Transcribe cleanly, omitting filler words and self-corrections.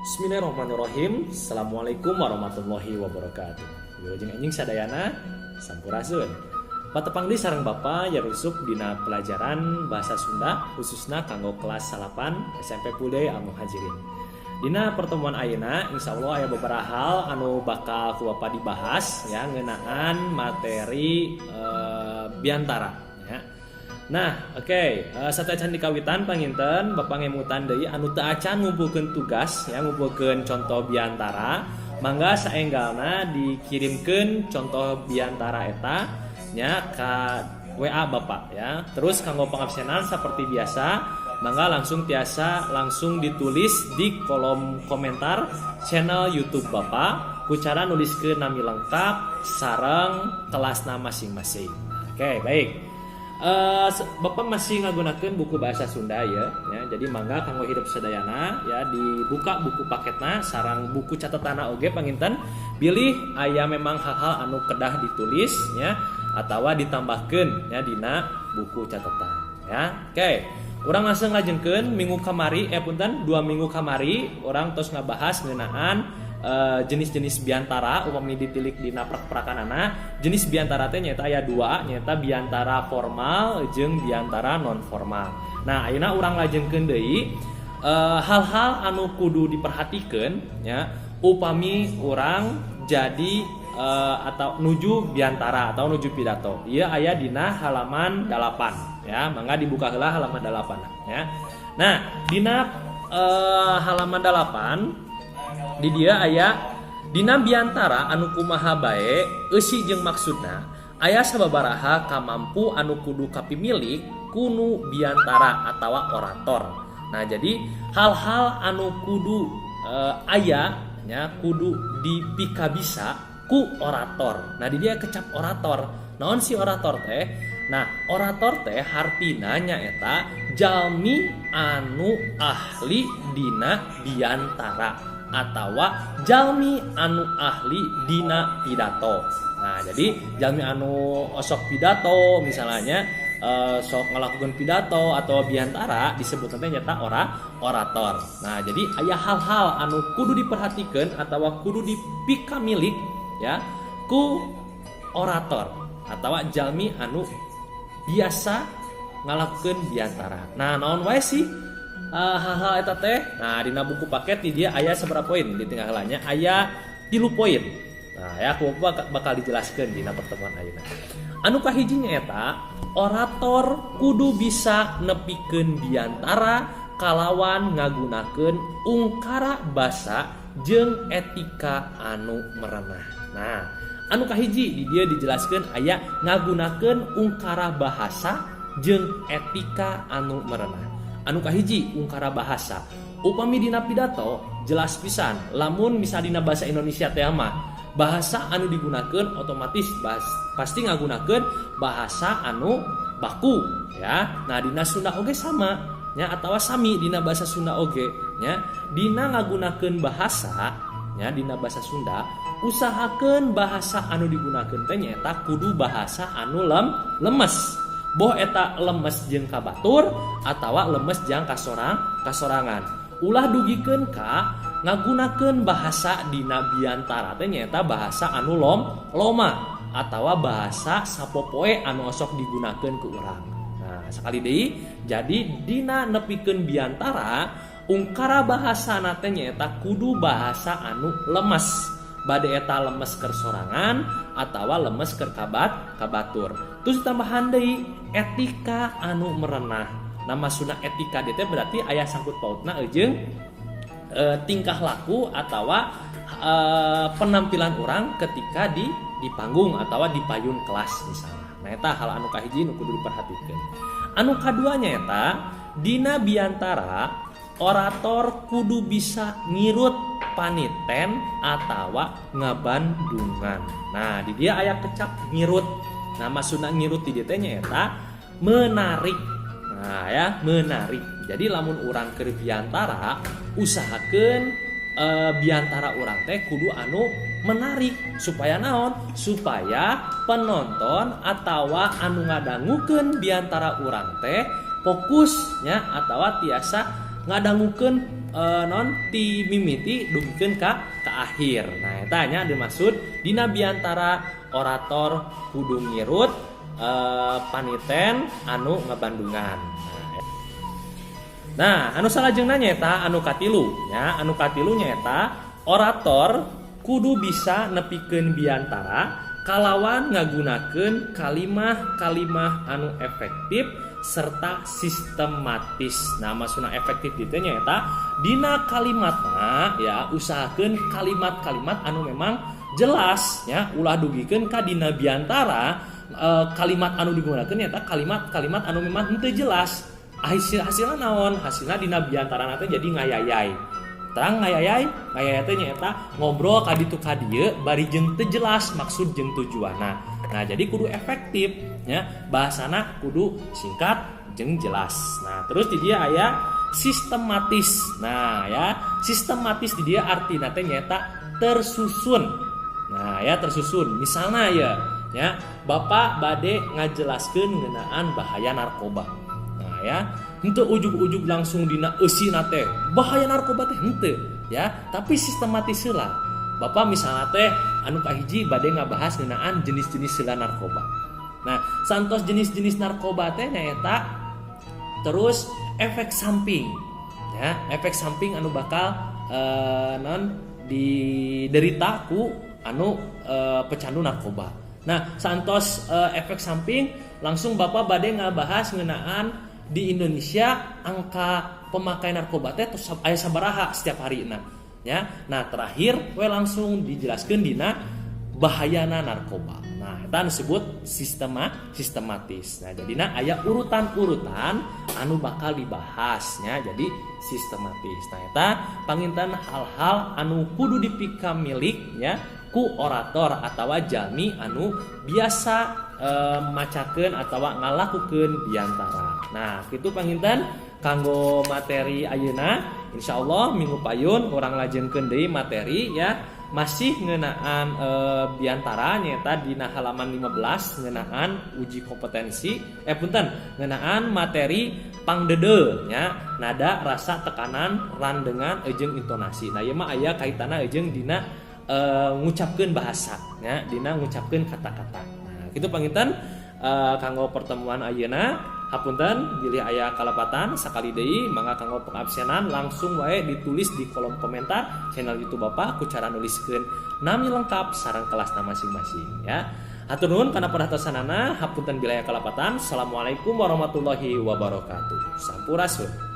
Bismillahirrahmanirrahim. Assalamualaikum warahmatullahi wabarakatuh. Wilujeng enjing sadayana, sampurasun. Patepang deui sareng Bapak Yarusuk dina pelajaran bahasa Sunda, khususna kanggo kelas 9 SMP Pulde Al Muhajirin. Dina pertemuan ayeuna, insyaallah aya beberapa hal anu bakal ku Bapak dibahas ya, ngeunaan materi biantara ya. Nah, oke, sateuacan dikawitan, panginten Bapak ngemutan deui anu teu acan ngumpulkeun tugas ya, ngumpulkeun contoh biantara, mangga saenggalna dikirimkeun contoh biantara eta nya ka WA Bapak ya. Terus kanggo pengabsenan seperti biasa, mangga langsung tiasa langsung ditulis di kolom komentar channel YouTube Bapak ku cara nuliskeun nami lengkap sareng kelasna masing-masing. Oke, baik. Bapak masih ngagunakeun buku bahasa Sunda ya, ya. Jadi mangga kanggo hirup sadayana ya, dibuka buku paketna sareng buku catatana oge, panginten bilih aya memang hal-hal anu kedah ditulis ya atau ditambahkeun ya dina buku catatan ya. Oke. Urang langsung lajengkeun minggu kamari, eh punten, 2 minggu kamari urang tos ngabahas ngeunaan jenis-jenis biantara. Upami ditilik dina prak-prakanana, jenis biantara teh nyaeta aya dua, nyaeta biantara formal jeung biantara non formal. Nah, ayeuna urang lajengkeun deui hal-hal anu kudu diperhatikeun ya upami urang jadi atau nuju biantara atau nuju pidato. Ieu aya dina halaman 8 ya, mangga dibuka heula halaman 8 ya. Nah, dina halaman 8 di dieu aya, dina biantara anu kumaha bae eusi jeung maksudna, aya sababaraha kamampu anu kudu kapimilik ku nu biantara atawa orator. Nah, jadi hal-hal anu kudu aya nya, kudu dipikabisa ku orator. Nah, di dieu kecap orator. Naon si orator teh? Nah, orator teh hartina nyaeta jalmi anu ahli dina biantara atawa jalmi anu ahli dina pidato. Nah, jadi jalmi anu osok pidato misalnya, sok ngelakukan pidato atau biantara disebut nanti nyaeta orator. Nah, jadi aya hal-hal anu kudu diperhatikan atau kudu dipikamilik ya ku orator atau jalmi anu biasa ngalakukan biantara. Nah, naon wae sih hal-hal eta teh? Nah, dina buku paket di dieu aya seberapa poin, di tengah nya aya 3 poin. Nah, ya aku bakal dijelaskan dina pertemuan ayeuna. Anu kahiji nyaeta orator kudu bisa nepikeun biantara kalawan ngagunakeun ungkara basa jeung etika anu merenah. Nah, anu kahiji di dieu dijelaskan aya ngagunakeun ungkara bahasa jeung etika anu merenah. Anu kahiji, ungkara bahasa. Upami dina pidato jelas pisan, lamun misal dina bahasa Indonesia teh mah bahasa anu digunakan otomatis pasti ngagunakeun bahasa anu baku ya. Nah, dina Sunda oge sama nya atau sami dina bahasa Sunda oge nya, dina ngagunakeun bahasa nya, dina bahasa Sunda usahakeun bahasa anu digunakeun teh nyaeta kudu bahasa anu lemes, boh eta lemes jeung ka batur atawa lemes jang kasorangan. Ulah dugikeun ka ngagunakeun bahasa dina biantara teh nyaeta bahasa anu loma atawa bahasa sapopoe anu osok digunakeun ku urang. Nah, sekali deui, jadi dina nepikeun biantara, ungkara bahasa teh nyaeta kudu bahasa anu lemes, bade eta lemes keur sorangan atawa lemes keur kabatur. Terus tambahan deui etika anu merenah. Nah, maksudna etika dieu teh berarti aya sangkut pautna jeung tingkah laku atawa penampilan orang ketika di panggung atau di payun kelas misalnya. Nah, eta hal anu kahiji nu kudu diperhatikan. Anu kaduanya eta dina biantara orator kudu bisa ngirut paniten atawa ngabandungan. Nah, di dieu aya kecap ngirut. Nah, maksudna ngirut di dieu teh nyaeta menarik. Nah, ya, menarik. Jadi lamun urang keur biantara, usahakeun biantara urang teh kudu anu menarik supaya naon? Supaya penonton atawa anu ngadangukeun biantara urang teh fokusnya atawa tiasa ngadangukeun. non ti mimiti dugikeun ka akhir. Nah, eta nya dimaksud dina biantara orator kudu ngirut paniten anu ngabandungan. Nah, anu salajengna nyaeta anu katilu nya, anu katilu nyaeta orator kudu bisa nepikeun biantara kalawan ngagunakeun kalimah-kalimah anu efektif serta sistematis. Nah, maksudna efektif ditu nyaeta dina kalimatna ya usahakeun kalimat-kalimat anu memang jelas ya, ulah dugikeun ka dina biantara kalimat anu digunakeun nyaeta kalimat-kalimat anu memang henteu jelas. Hasilna naon? Hasilna dina biantara teh jadi ngayayay. Terang ngayayay, ngayayay teh nyaeta ngobrol ka ditu ka dieu bari jeung teu jelas maksud jeung tujuanna. Nah, jadi kudu efektif ya, bahasana kudu singkat jeung jelas. Nah, terus di dieu aya sistematis. Nah, ya, sistematis di dieu artina teh nyaeta tersusun. Nah, ya tersusun. Misalnya ya, Bapak bade ngajelaskeun ngeunaan bahaya narkoba. Nah, ya, henteu ujug-ujug langsung dina eusina teh bahaya narkoba teh henteu ya, tapi sistematis heula. Bapak misalnya teh anu kahiji bade ngabahas ngeunaan jenis-jenis heula narkoba. Nah, santos jenis-jenis narkoba teh nyaeta terus efek samping ya, efek samping anu bakal non diderita ku anu pecandu narkoba. Nah, santos efek samping langsung Bapak bade ngabahas ngeunaan di Indonesia angka pemakai narkoba teh tos aya sabaraha setiap hari nah ya. Nah, terakhir we langsung dijelaskeun dina bahayana narkoba. Nah, eta disebut sistematis. Nah, jadina aya urutan-urutan anu bakal dibahasnya jadi sistematis. Nah, eta panginten hal-hal anu kudu dipikamilik ya ku orator atau jalmi anu biasa macakeun atau ngalakukeun biantara. Nah, kitu panginten kanggo materi ayeuna. Insyaallah minggu payun urang lajengkeun deui materi ya, masih ngeunaan biantara nyaeta dina halaman 15 ngeunaan uji kompetensi, punten, ngeunaan materi pangdeudeuh nya, nada, rasa, tekanan, randengan jeung intonasi. Nah, ieu mah aya kaitanna jeung dina ngucapkeun bahasa nya, dina ngucapkeun kata-kata. Nah, kitu panginten kanggo pertemuan ayeuna. Hapunten bilih aya kalepatan. Sakali deui mangga kanggo pengabsenan langsung wae ditulis di kolom komentar channel YouTube Bapak ku cara nuliskeun nami lengkap sareng kelasna masing-masing ya. Hatur nuhun kana perhatosanana, hapunten bilih aya kalepatan. Assalamualaikum warahmatullahi wabarakatuh. Sampurasun.